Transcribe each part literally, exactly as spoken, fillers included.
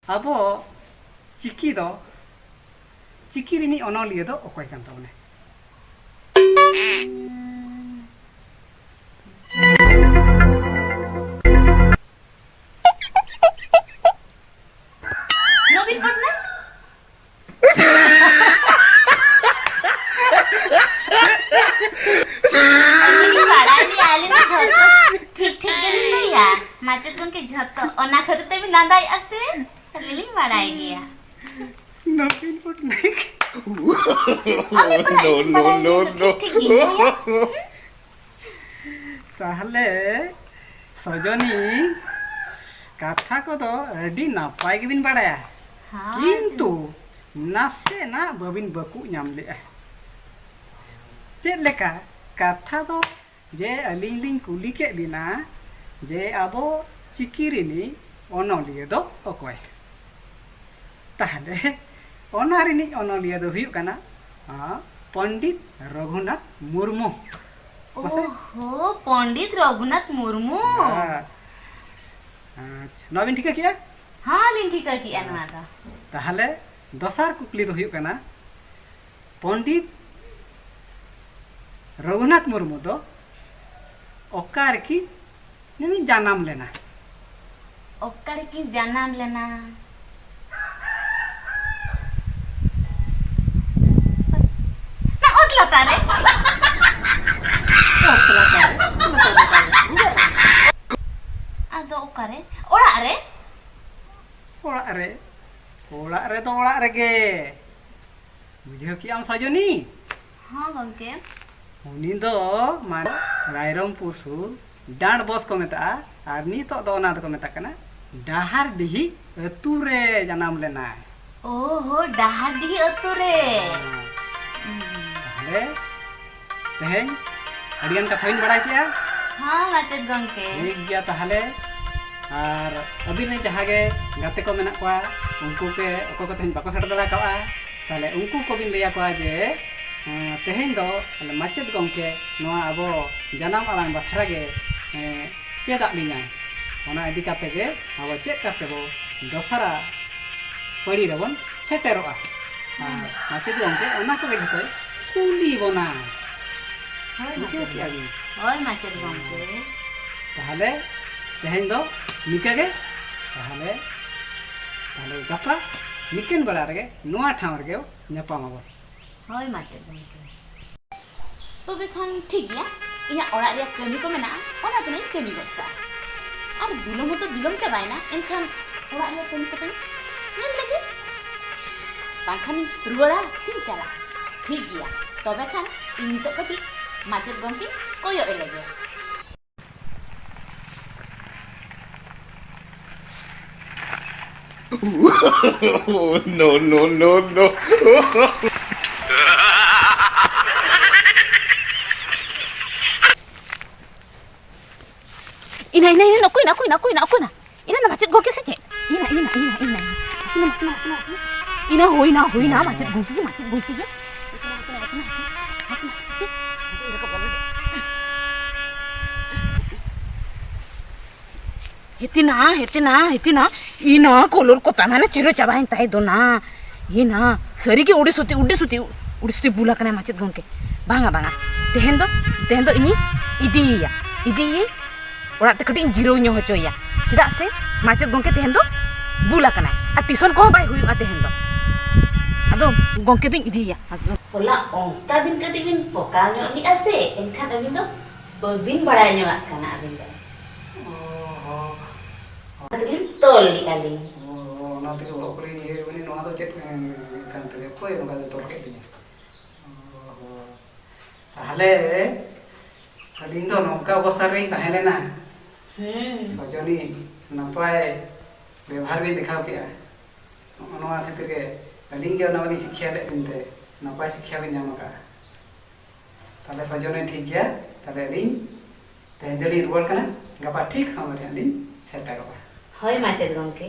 ᱟᱵᱚ ᱪᱤᱠᱤ ᱫᱚ, ᱪᱤᱠᱤ ᱨᱤᱱᱤᱡ ᱚᱱᱚᱞᱤᱭᱟᱹ ᱫᱚ ᱚᱠᱚᱭ ᱠᱟᱱ ᱛᱟᱵᱚᱱᱟᱭ? ᱱᱚᱵᱤᱱ ᱯᱚᱴᱱᱟᱭᱮᱠ᱾ ᱟᱹᱞᱤᱧ ᱵᱟᱲᱟᱭ ᱜᱮᱭᱟ, ᱟᱹᱞᱤᱧ ᱫᱚ ᱡᱷᱚᱛᱚ ᱴᱷᱤᱠ ᱴᱷᱤᱠ ᱜᱮᱞᱤᱧ ᱞᱟᱹᱭᱟ᱾ ᱢᱟᱪᱮᱫ ᱜᱚᱢᱠᱮ, ᱡᱷᱚᱛᱚ ᱚᱱᱟ ᱠᱷᱟᱹᱛᱤᱨ ᱛᱮᱵᱤᱱ ᱞᱟᱸᱫᱟᱭᱮᱫᱼᱟ ᱥᱮ? ᱟᱹᱞᱤᱧ ᱞᱤᱧ ᱵᱟᱲᱟᱭ ᱜᱮᱭᱟ᱾ ᱱᱚᱵᱤᱱ ᱯᱚᱴᱱᱟᱭᱮᱠ᱾ ᱟᱹᱞᱤᱧ ᱵᱟᱲᱟᱭ ᱜᱮᱭᱟ, ᱴᱷᱤᱠ ᱴᱷᱤᱠ ᱜᱮᱞᱤᱧ ᱞᱟᱹᱭᱟ᱾ ᱛᱟᱦᱞᱮ ᱥᱚᱡᱚᱱᱤ, ᱠᱟᱛᱷᱟ ᱠᱚᱫᱚ ᱟᱹᱰᱤ ᱱᱟᱯᱟᱭ ᱜᱮᱵᱤᱱ ᱵᱟᱲᱟᱭᱟ, ᱦᱳᱭ᱾ ᱠᱤᱱᱛᱩ ᱱᱟᱥᱮᱱᱟᱜ ᱵᱟᱹᱵᱤᱱ ᱵᱟᱹᱠᱩᱵ ᱧᱟᱢ ᱞᱮᱜᱼᱟ᱾ ᱪᱮᱫ ᱞᱮᱠᱟ? ᱠᱟᱛᱷᱟ ᱫᱚ ᱡᱮ ᱟᱹᱞᱤᱧ ᱞᱤᱧ ᱠᱩᱞᱤ ᱠᱮᱫ ᱵᱤᱱᱟ ᱡᱮ ᱟᱵᱚ ᱪᱤᱠᱤ ᱨᱤᱱᱤᱡ ᱚᱱᱚᱞᱤᱭᱟᱹ ᱫᱚ ᱚᱠᱚᱭ? ᱛᱟᱦᱞᱮ ᱚᱱᱟ ᱨᱤᱱᱤᱡ ᱚᱱᱚᱞᱤᱭᱟᱹ ᱫᱚ ᱦᱩᱭᱩᱜ ᱠᱟᱱᱟ, ᱟ, ᱯᱚᱱᱰᱤᱛ ᱨᱚᱜᱷᱩᱱᱟᱛᱷ ᱢᱩᱨᱢᱩ᱾ ᱢᱟᱥᱮ? ᱳᱦᱳ, ᱯᱚᱱᱰᱤᱛ ᱨᱚᱜᱷᱩᱱᱟᱛᱷ ᱢᱩᱨᱢᱩ᱾ ᱦᱮᱸ᱾ ᱟᱪᱪᱷᱟ, ᱱᱚᱣᱟ ᱵᱤᱱ ᱴᱷᱤᱠᱟᱹ ᱠᱮᱜᱼᱟ? ᱦᱚᱸ, ᱞᱤᱧ ᱴᱷᱤᱠᱟᱹ ᱠᱮᱜᱼᱟ ᱱᱚᱣᱟ ᱫᱚ᱾ ᱛᱟᱦᱞᱮ ᱫᱚᱥᱟᱨ ᱠᱩᱠᱞᱤ ᱫᱚ ᱦᱩᱭᱩᱜ ᱠᱟᱱᱟ, ᱯᱚᱱᱰᱤᱛ ᱨᱚᱜᱷᱩᱱᱟᱛᱷ ᱢᱩᱨᱢᱩ ᱫᱚ ᱚᱠᱟ ᱨᱮᱠᱤᱱ ᱡᱟᱱᱟᱢ ᱞᱮᱱᱟ? ᱚᱠᱟ ᱨᱮᱠᱤᱱ ᱡᱟᱱᱟᱢ ᱞᱮᱱᱟ? ᱱᱟ ᱚᱛ ᱞᱟᱛᱟᱨ ᱨᱮ᱾ ᱚᱛ ᱞᱟᱛᱟᱨ ᱨᱮ? ᱚᱛ ᱞᱟᱛᱟᱨ ᱨᱮ ᱚᱠᱟ ᱨᱮ? ᱵᱷᱩᱜᱟᱹᱜ ᱨᱮ? ᱟᱫᱚ ᱚᱠᱟᱨᱮ? ᱚᱲᱟᱜ ᱨᱮ? ᱚᱲᱟᱜ ᱨᱮ? ᱚᱲᱟᱜ ᱨᱮᱫᱚ ᱚᱲᱟᱜ ᱨᱮᱜᱮ᱾ ᱵᱩᱡᱷᱟᱹᱣ ᱠᱮᱜ ᱟᱢ ᱥᱚᱡᱚᱱᱤ? ᱦᱚᱸ ᱜᱚᱢᱠᱮ᱾ ᱩᱱᱤ ᱫᱚ ᱢᱟᱱᱮ ᱨᱟᱭᱨᱚᱝᱯᱩᱨ ᱥᱩᱨ ᱰᱟᱸᱰ ᱵᱚᱥ ᱠᱚ ᱢᱮᱛᱟᱜᱼᱟ, ᱟᱨ ᱱᱤᱛᱚᱜ ᱫᱚ ᱚᱱᱟ ᱫᱚᱠᱚ ᱢᱮᱛᱟᱜ ᱠᱟᱱᱟ ᱰᱟᱦᱟᱨᱰᱤᱦᱤ ᱟᱹᱛᱩ ᱨᱮ ᱡᱟᱱᱟᱢ ᱞᱮᱱᱟᱭ᱾ ᱳ ᱦᱳ, ᱰᱟᱦᱟᱨᱰᱤᱦᱤ ᱟᱹᱛᱩ ᱨᱮ᱾ ᱦᱮᱸ᱾ ᱦᱩᱸ᱾ ᱛᱟᱦᱞᱮ ᱛᱮᱦᱮᱧ ᱟᱹᱰᱤᱜᱟᱱ ᱠᱟᱛᱷᱟ ᱵᱤᱱ ᱵᱟᱲᱟᱭ ᱠᱮᱜᱼᱟ᱾ ᱦᱚᱸ, ᱢᱟᱪᱮᱫ ᱜᱚᱢᱠᱮ᱾ ᱴᱷᱤᱠ ᱜᱮᱭᱟ ᱛᱟᱦᱞᱮ᱾ ᱟᱨ ᱟᱹᱵᱤᱱ ᱨᱮᱱ ᱡᱟᱦᱟᱸ ᱜᱮ ᱜᱟᱛᱮ ᱠᱚ ᱢᱮᱱᱟᱜ ᱠᱚᱣᱟ, ᱩᱱᱠᱩ ᱠᱚ ᱚᱠᱚᱭ ᱠᱚ ᱛᱮᱦᱮᱧ ᱵᱟᱠᱚ ᱥᱮᱴᱮᱨ ᱫᱟᱲᱮ ᱠᱟᱣᱟ, ᱛᱟᱦᱞᱮ ᱩᱱᱠᱩ ᱠᱚᱵᱤᱱ ᱞᱟᱹᱭ ᱟᱠᱚᱣᱟ ᱡᱮ, ᱮᱸ, ᱛᱮᱦᱮᱧ ᱫᱚ ᱟᱞᱮ ᱢᱟᱪᱮᱫ ᱜᱚᱢᱠᱮ ᱱᱚᱣᱟ ᱟᱵᱚ ᱡᱟᱱᱟᱢ ᱟᱲᱟᱝ ᱵᱟᱠᱷᱨᱟ ᱜᱮ, ᱮᱸ, ᱪᱮᱫᱟᱜ ᱞᱤᱧᱟᱭ᱾ ᱚᱱᱟ ᱤᱫᱤ ᱠᱟᱛᱮ ᱜᱮ ᱟᱵᱚ ᱪᱮᱫ ᱠᱟᱛᱮ ᱵᱚ ᱫᱚᱥᱟᱨᱟ ᱯᱟᱹᱲᱤ ᱨᱮᱵᱚᱱ ᱥᱮᱴᱮᱨᱚᱜᱼᱟ᱾ ᱟᱨ ᱢᱟᱪᱮᱫ ᱜᱚᱢᱠᱮ ᱚᱱᱟ ᱠᱚᱜᱮ ᱡᱷᱚᱛᱚᱭ ᱠᱩᱞᱤ ᱵᱚᱱᱟ᱾ ᱦᱳᱭ ᱵᱩᱡᱷᱟᱹᱣ ᱢᱟᱪᱮᱫ ᱠᱮᱜᱼᱟ ᱵᱤᱱ? ᱦᱳᱭ ᱢᱟᱪᱮᱫ ᱜᱚᱢᱠᱮ᱾ ᱛᱟᱦᱚᱞᱮ ᱛᱮᱦᱮᱧ ᱫᱚ ᱱᱤᱠᱟᱹ ᱜᱮ᱾ ᱛᱟᱦᱚᱞᱮ ᱛᱟᱦᱚᱞᱮ ᱜᱟᱯᱟ ᱱᱤᱠᱟᱹᱱ ᱵᱮᱲᱟ ᱨᱮᱜᱮ ᱱᱚᱣᱟ ᱴᱷᱟᱶ ᱨᱮᱜᱮ ᱧᱟᱯᱟᱢ ᱟᱵᱚᱱ᱾ ᱦᱳᱭ ᱢᱟᱪᱮᱫ ᱜᱚᱢᱠᱮ᱾ ᱛᱚᱵᱮ ᱠᱷᱟᱱ ᱴᱷᱤᱠ ᱜᱮᱭᱟ, ᱤᱧᱟᱹᱜ ᱚᱲᱟᱜ ᱨᱮᱭᱟᱜ ᱠᱟᱹᱢᱤ ᱠᱚ ᱢᱮᱱᱟᱜᱼᱟ, ᱚᱱᱟ ᱛᱮᱱᱟᱜ ᱤᱧ ᱠᱟᱹᱢᱤ ᱜᱚᱫ ᱠᱟᱜᱼᱟ᱾ ᱟᱨ ᱵᱤᱞᱚᱢ ᱦᱚᱸᱛᱚ ᱵᱤᱞᱚᱢ ᱪᱟᱵᱟᱭᱮᱱᱟ, ᱮᱱᱠᱷᱟᱱ ᱚᱲᱟᱜ ᱨᱮᱭᱟᱜ ᱠᱟᱹᱢᱤ ᱠᱚᱫᱚᱧ ᱧᱮᱞ ᱞᱮᱜᱮ᱾ ᱵᱟᱝᱠᱷᱟᱱᱤᱧ ᱨᱩᱣᱟᱹᱲᱟ ᱥᱮᱧ ᱪᱟᱞᱟᱜᱼᱟ᱾ ᱴᱷᱤᱠ ᱜᱮᱭᱟ, ᱛᱚᱵᱮ ᱠᱷᱟᱱ ᱤᱧ ᱱᱤᱛᱚᱜ ᱠᱟᱹᱴᱤᱡ ᱢᱟᱪᱮᱫ ᱜᱚᱢᱠᱮᱧ ᱠᱚᱭᱚᱜ ᱮ ᱞᱮᱜᱮ᱾ No, no, no, no. ᱤᱱᱟ, ᱤᱱᱟ, ᱤᱱᱟ, ᱚᱠᱚᱭᱱᱟ, ᱚᱠᱚᱭᱱᱟ, ᱚᱠᱚᱭᱱᱟ, ᱚᱠᱚᱭᱱᱟ? ᱤᱱᱟ ᱱᱟ ᱢᱟᱪᱮᱫ ᱜᱚᱢᱠᱮ ᱥᱮ ᱪᱮᱫ? ᱤᱱᱟ, ᱤᱱᱟ, ᱤᱱᱟ, ᱤᱱᱟ, ᱤᱱᱟ᱾ ᱟᱥᱮ ᱱᱟ, ᱟᱥᱮ ᱱᱟ, ᱟᱥᱮ ᱱᱟ᱾ ᱤᱱᱟ ᱦᱩᱭᱱᱟ, ᱦᱩᱭᱱᱟ, ᱢᱟᱪᱮᱫ ᱜᱚᱢᱠᱮ ᱜᱮ, ᱢᱟᱪᱮᱫ ᱜᱚᱢᱠᱮ ᱜᱮ᱾ ᱟᱥᱮ ᱱᱟ, ᱟᱥᱮ ᱱᱟ, ᱟᱥᱮ ᱱᱟ, ᱟᱥᱮ ᱱᱟ᱾ ᱟᱥᱮ, ᱟᱥᱮ, ᱟᱥᱮ, ᱟᱥᱮ, ᱨᱟᱠᱟᱵ ᱜᱚᱫ ᱞᱮᱱ ᱜᱮ᱾ ᱦᱮᱛᱮᱱᱟ, ᱦᱮᱛᱮᱱᱟ, ᱦᱮᱛᱮᱱᱟ, ᱤᱱᱟ ᱠᱚᱞᱚᱨ ᱠᱚ ᱛᱟᱢᱟᱱᱮ ᱪᱤᱨᱟᱹ ᱪᱟᱵᱟᱭᱮᱱ ᱛᱟᱭ ᱫᱚ ᱱᱟ᱾ ᱤᱱᱟ, ᱥᱟᱹᱨᱤ ᱜᱮ ᱩᱰᱤ ᱥᱩᱛᱤ, ᱩᱰᱤ ᱥᱩᱛᱤ, ᱩᱰᱤ ᱥᱩᱛᱤ ᱵᱩᱞ ᱟᱠᱟᱱᱟᱭ ᱢᱟᱪᱮᱫ ᱜᱚᱢᱠᱮ᱾ ᱵᱟᱝᱟ, ᱵᱟᱝᱟ, ᱛᱮᱦᱮᱧ ᱫᱚ, ᱛᱮᱦᱮᱧ ᱫᱚ ᱤᱧᱤᱧ ᱤᱫᱤᱭᱮᱭᱟ, ᱤᱫᱤᱭᱮᱭᱟᱹᱧ᱾ ᱚᱲᱟᱜ ᱛᱮ ᱠᱟᱹᱴᱤᱡ ᱤᱧ ᱡᱤᱨᱟᱹᱣ ᱧᱚᱜ ᱦᱚᱪᱚᱭᱮᱭᱟ᱾ ᱪᱮᱫᱟᱜ ᱥᱮ ᱢᱟᱪᱮᱫ ᱜᱚᱢᱠᱮ ᱛᱮᱦᱮᱧ ᱫᱚ ᱵᱩᱞ ᱟᱠᱟᱱᱟᱭ᱾ ᱟᱨ ᱴᱤᱭᱩᱥᱚᱱ ᱠᱚᱦᱚᱸ ᱵᱟᱭ ᱦᱩᱭᱩᱜᱼᱟ ᱛᱮᱦᱮᱧ ᱫᱚ᱾ ᱟᱫᱚ ᱜᱚᱢᱠᱮ ᱫᱚᱧ ᱤᱫᱤᱭᱮᱭᱟ᱾ ᱦᱚᱞᱟ ᱚᱱᱠᱟ ᱵᱤᱱ ᱠᱟᱹᱴᱤᱡ ᱵᱤᱱ ᱯᱚᱠᱟᱣ ᱧᱚᱜ ᱞᱮᱜᱼᱟ ᱥᱮ, ᱮᱱᱠᱷᱟᱱ ᱟᱹᱵᱤᱱ ᱫᱚ ᱵᱟᱹᱵᱤᱱ ᱵᱟᱲᱟᱭ ᱧᱚᱜᱟᱜ ᱠᱟᱱᱟ ᱟᱹᱵᱤᱱ ᱫᱚ᱾ ᱚ ᱦᱚᱸ᱾ ᱚᱱᱟ ᱛᱮᱜᱮᱞᱤᱧ ᱛᱚᱞ ᱞᱮᱜᱼᱟ ᱞᱤᱧ᱾ ᱚ, ᱚᱱᱟ ᱛᱮᱜᱮ ᱚᱲᱟᱜ ᱠᱚᱨᱮ ᱧᱮᱞ ᱵᱤᱱ, ᱱᱚᱣᱟ ᱫᱚ ᱪᱮᱫ, ᱮ, ᱠᱟᱱ ᱛᱟᱞᱮᱭᱟ? ᱚᱠᱚᱭ ᱱᱚᱝᱠᱟ ᱫᱚ ᱛᱚᱞ ᱠᱮᱫ ᱞᱤᱧᱟ? ᱚ ᱦᱚᱸ᱾ ᱛᱟᱦᱚᱞᱮ ᱟᱹᱞᱤᱧ ᱫᱚ ᱱᱚᱝᱠᱟ ᱚᱵᱚᱥᱛᱷᱟ ᱨᱮᱞᱤᱧ ᱛᱟᱦᱮᱸ ᱞᱮᱱᱟ᱾ ᱦᱮᱸ᱾ ᱥᱚᱡᱚᱱᱤ, ᱱᱟᱯᱟᱭ ᱵᱮᱵᱷᱟᱨ ᱵᱤᱱ ᱫᱮᱠᱷᱟᱣ ᱠᱮᱜᱼᱟ᱾ ᱱᱚᱜᱼᱚ ᱱᱚᱣᱟ ᱠᱷᱟᱹᱛᱤᱨ ᱜᱮ ᱟᱹᱞᱤᱧ ᱜᱮ ᱚᱱᱟ ᱵᱟᱹᱞᱤᱧ ᱥᱤᱠᱠᱷᱟ ᱞᱮᱫ ᱵᱤᱱ ᱛᱮ ᱱᱟᱯᱟᱭ ᱥᱤᱠᱠᱷᱟ ᱵᱤᱱ ᱧᱟᱢ ᱟᱠᱟᱫᱼᱟ᱾ ᱛᱟᱦᱚᱞᱮ ᱥᱚᱡᱚᱱᱤ, ᱴᱷᱤᱠ ᱜᱮᱭᱟ, ᱛᱟᱦᱚᱞᱮ ᱟᱹᱞᱤᱧ ᱛᱮᱦᱮᱧ ᱫᱚᱞᱤᱧ ᱨᱩᱣᱟᱹᱲ ᱠᱟᱱᱟ, ᱜᱟᱯᱟ ᱴᱷᱤᱠ ᱥᱚᱢᱚᱭ ᱨᱮ ᱦᱟᱸᱜ ᱞᱤᱧ ᱥᱮᱴᱮᱨᱚᱜᱼᱟ᱾ ᱦᱳᱭ ᱢᱟᱪᱮᱫ ᱜᱚᱢᱠᱮ᱾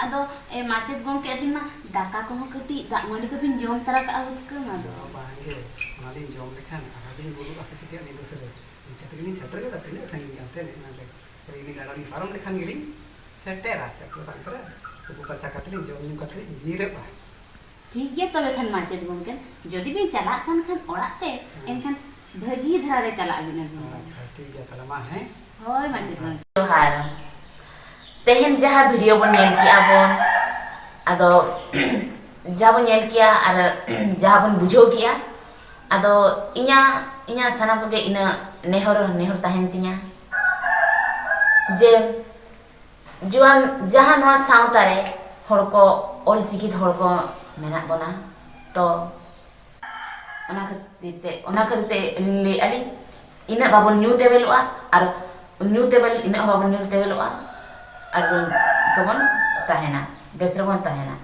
ᱟᱫᱚ, ᱮ, ᱢᱟᱪᱮᱫ ᱜᱚᱢᱠᱮ, ᱟᱹᱵᱤᱱ ᱢᱟ ᱫᱟᱠᱟ ᱠᱚᱦᱚᱸ ᱠᱟᱹᱴᱤᱡ ᱫᱟᱜ ᱢᱟᱹᱰᱤ ᱠᱚᱵᱤᱱ ᱡᱚᱢ ᱛᱟᱨᱟ ᱠᱟᱜᱼᱟ ᱦᱩᱛᱠᱟᱹᱢ ᱟᱫᱚ᱾ ᱵᱟᱝᱜᱮ, ᱚᱱᱟᱞᱤᱧ ᱡᱚᱢ ᱞᱮᱠᱷᱟᱱ ᱟᱨᱦᱚᱸ ᱞᱤᱧ ᱵᱩᱞᱩᱜᱼᱟ ᱥᱮ ᱪᱤᱠᱟᱹᱜᱼᱟ ᱟᱹᱞᱤᱧ ᱫᱚ ᱥᱟᱹᱨᱤ᱾ ᱤᱱᱠᱟᱹ ᱛᱮᱜᱮᱞᱤᱧ ᱥᱮᱴᱮᱨ ᱜᱚᱫᱟ, ᱛᱤᱱᱟᱹᱜ ᱥᱟᱺᱜᱤᱧ ᱠᱟᱱᱛᱮ ᱮᱱᱮᱡ ᱱᱟᱰᱮ᱾ ᱦᱳᱭ, ᱩᱱᱤ ᱜᱟᱰᱟ ᱞᱤᱧ ᱯᱟᱨᱚᱢ ᱞᱮᱠᱷᱟᱱ ᱜᱮᱞᱤᱧ ᱥᱮᱴᱮᱨᱟ ᱥᱮ ᱚᱲᱟᱜ ᱨᱮ ᱛᱩᱯᱩ ᱯᱷᱟᱨᱪᱟ ᱠᱟᱛᱮ ᱞᱤᱧ ᱡᱚᱢ ᱧᱩ ᱠᱟᱛᱮ ᱞᱤᱧ ᱡᱤᱨᱟᱹᱜᱼᱟ᱾ ᱴᱷᱤᱠ ᱜᱮᱭᱟ, ᱛᱚᱵᱮ ᱠᱷᱟᱱ ᱢᱟᱪᱮᱫ ᱜᱚᱢᱠᱮ, ᱡᱩᱫᱤ ᱵᱤᱱ ᱪᱟᱞᱟᱜ ᱠᱟᱱ ᱠᱷᱟᱱ ᱚᱲᱟᱜ ᱛᱮ, ᱮᱱᱠᱷᱟᱱ ᱵᱷᱟᱹᱜᱤ ᱫᱷᱟᱨᱟ ᱨᱮ ᱪᱟᱞᱟᱜ ᱵᱤᱱ ᱟᱹᱵᱤᱱ ᱫᱚ᱾ ᱟᱪᱪᱷᱟ, ᱴᱷᱤᱠ ᱜᱮᱭᱟ, ᱛᱟᱦᱚᱞᱮ ᱢᱟ, ᱦᱮᱸ? ᱦᱳᱭ ᱢᱟᱪᱮᱫ ᱜᱚᱢᱠᱮ᱾ ᱡᱚᱦᱟᱨ᱾ ᱛᱮᱦᱮᱧ ᱡᱟᱦᱟᱸ ᱵᱷᱤᱰᱤᱭᱳ ᱵᱚᱱ ᱧᱮᱞ ᱠᱮᱜᱼᱟ ᱵᱚᱱ, ᱟᱫᱚ ᱡᱟᱦᱟᱸ ᱵᱚᱱ ᱧᱮᱞ ᱠᱮᱜᱼᱟ ᱟᱨ ᱡᱟᱦᱟᱸ ᱵᱚᱱ ᱵᱩᱡᱷᱟᱹᱣ ᱠᱮᱜᱼᱟ, ᱟᱫᱚ ᱤᱧᱟᱹᱜ, ᱤᱧᱟᱹᱜ ᱥᱟᱱᱟᱢ ᱠᱚᱜᱮ ᱤᱱᱟᱹ ᱱᱮᱦᱚᱨ, ᱱᱮᱦᱚᱨ ᱛᱟᱦᱮᱱ ᱛᱤᱧᱟ ᱡᱮ ᱡᱩᱣᱟᱹᱱ ᱡᱟᱦᱟᱸ ᱱᱚᱣᱟ ᱥᱟᱶᱛᱟ ᱨᱮ ᱦᱚᱲ ᱠᱚ, ᱚᱞ ᱥᱤᱠᱷᱤᱛ ᱦᱚᱲ ᱠᱚ ᱢᱮᱱᱟᱜ ᱵᱚᱱᱟ, ᱛᱚ ᱚᱱᱟ ᱠᱷᱟᱹᱛᱤᱨ ᱛᱮ, ᱚᱱᱟ ᱠᱷᱟᱹᱛᱤᱨ ᱛᱮ ᱟᱹᱞᱤᱧ ᱞᱟᱹᱭᱮᱫᱼᱟ ᱞᱤᱧ, ᱤᱱᱟᱹᱜ ᱵᱟᱵᱚᱱ ᱧᱩ ᱛᱮᱵᱮᱞᱚᱜᱼᱟ, ᱟᱨ ᱧᱩ ᱛᱮᱵᱮᱞ ᱤᱱᱟᱹᱜ ᱦᱚᱸ ᱵᱟᱵᱚᱱ ᱧᱩ ᱛᱮᱵᱮᱞᱚᱜᱼᱟ, ᱟᱨ ᱵᱚᱱ, ᱛᱮᱵᱚᱱ ᱛᱟᱦᱮᱱᱟ, ᱵᱮᱥ ᱨᱮᱵᱚᱱ ᱛᱟᱦᱮᱱᱟ᱾